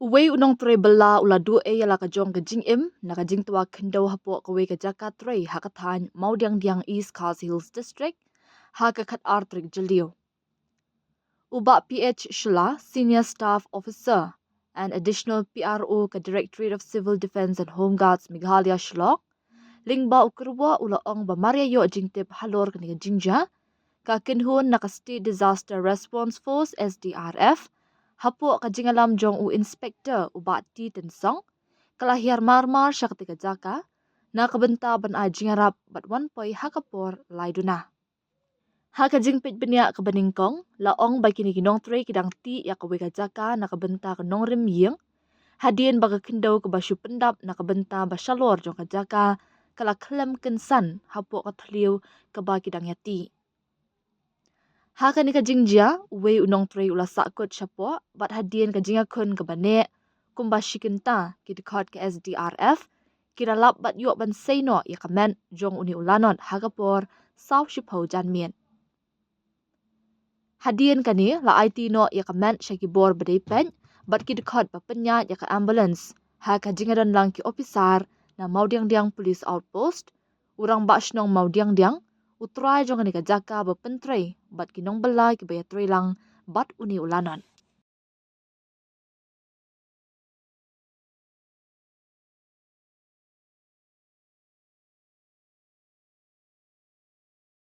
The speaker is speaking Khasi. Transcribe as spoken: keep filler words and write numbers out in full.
Uwei u nongtrei bylla u la duh ïa la ka jong ka jingim na ka jingtwa khyndew hapoh kawei ka jaka trei ha ka thaiñ Mawdiangdiang, East Khasi Hills District, ha ka khatar tarik Jylliew. U Bah P H Shylla, Senior Staff Officer and Additional P R O ka Directorate of Civil Defence and Home Guards, Meghalaya, Shillong, lyngba u kyrwoh u la ong ba mar ïa ïoh jingtip halor kane ka jingjia, ka kynhun na ka State Disaster Response Force, S D R F, hapoh ka jingïalam jong u Inspector u Bah T Tynsong, ka la hiar marmar sha katei ka jaka na ka bynta ban ai jingïarap bad wan poi ha ka por lai duna. Ha ka jingpeit bniah kaba nyngkong, la ong ba kine ki nongtrei ki dang tih ïa kawei ka jaka na ka bynta ka nongrim ïing, hadien ba ka khyndew kaba shu pyndap na ka bynta ba shalor jong ka jaka ka la khlem kynsan hapoh ka thliew kaba ki dang ïatih. Ha kane ka jingjia, uwei u nongtrei u la sahkut shapoh bad hadien ka jingïakhun kaba neh kumba shi kynta, ki dkhot ka S D R F ki la lap bad ïoh ban sei noh ïa ka met jong une u lanot ha ka por saw shiphew janmiet. Hadien kane, la aiti noh ïa ka met sha ki bor ba dei peit bad ki dkhot ba pynïaid ïa ka ambulance, ha ka jingïadonlang ki ophisar na Mawdiangdiang Police Outpost, u Rangbah Shnong Mawdiangdiang, u trai jong kane ka jaka ba pyntrei bad ki nongbylla kiba ïatreilang bad une u lanot.